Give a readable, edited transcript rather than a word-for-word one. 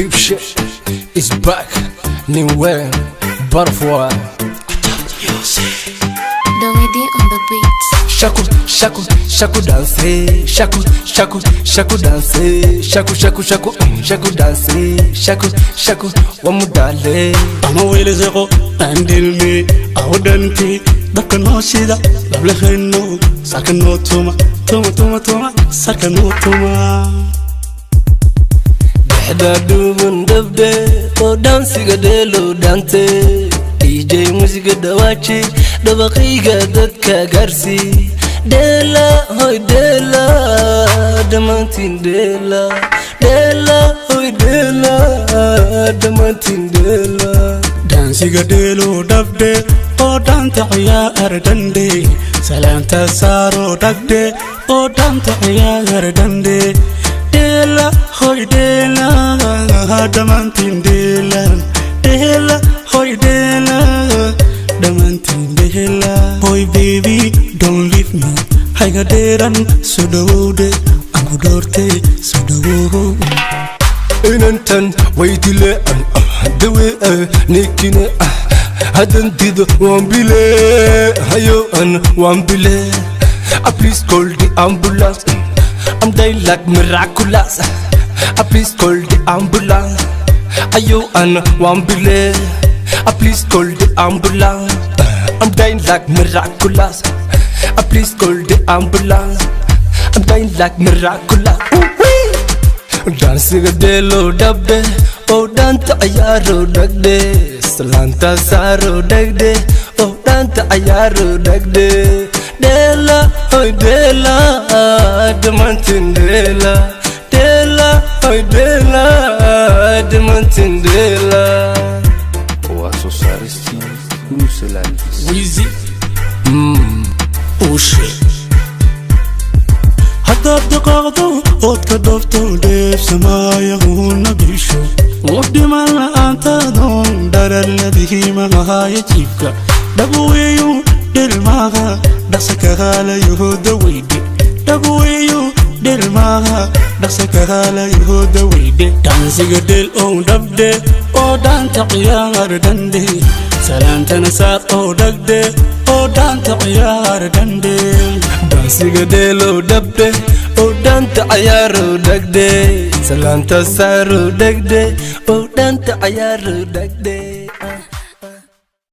Big shit is back. Nin weyn butterfly. Domidi on the beat. Shaku shaku shaku dance, shaku shaku shaku dance, shaku shaku shaku shaku dance, shaku shaku wamudale. Ama weeliseqo aan dhelme awdhanti dabka noo shida lablahayno sarka noo tuma tuma tuma tuma sarka noo tuma. Dhexda dhuuban dhabdhe oo dhaansiga dheelo dhaante, DJ musiga dhawaaji, dhabaqiga dadka gaarsi. Dheela hoy dheela, dhammaantiin dheela, dheela hoy dheela, dhammaantiin dheela. Dhaansiga dheelo dhabdhe oo dhaanta ciyaar dhandhe, salaanta saaro dhagdhe oo dhaanta ciyaar dhandhe. Dheela hoy dheela, dhammaantiin dheela, dheela hoy dheela, dhammaantiin dheela. Hoy baby, don't leave me, hayga dheeran, soo dhawowdhe, aan ku dhoortay, soo dhawow. Inantan waydile dawe ninkine hadan dido waan bile hayo an waan bile. Please call the ambulance, I'm dying like miraculous. Please call the ambulance, ayo an waan bile. Please call the ambulance, I'm dying like miraculous. Please call the ambulance, I'm dying like miraculous. Dhaansiga dheelo dhabdhe oo dhaanta cayaaro dhagdhe, salaanta saaro dhagdhe oo dhaanta cayaaro dhagdhe. Dheela hoy dheela, dhammaantiin dheela, dheela hoy dheela, dhammaantiin dheela. Waa soo saaristii Ruusalandis. Wizi uushe haddaad dhaqaaqdo ood ka dhoofto dheebsamaayahuna bisho u dhiman la'aantaadon dharaladihiimahaya jiibka dhabweeyu dhelmaaha dhaqsa kahaalayahooda weydhe, dhabweeyu dhelmaaha dhaqsa kahaalayahooda weydhe. Dhaansiga dheel oo dhabdhe oo dhaanta ciyaar dhandhe, salaantana saar oo dhagdhe oo dhaanta ciyaar dhandhe. Dhaansiga dheelo dhabdhe oo dhaanta cayaaro dhagdhe, salaanta saaro dhagdhe oo dhaanta cayaaro dhagdhe.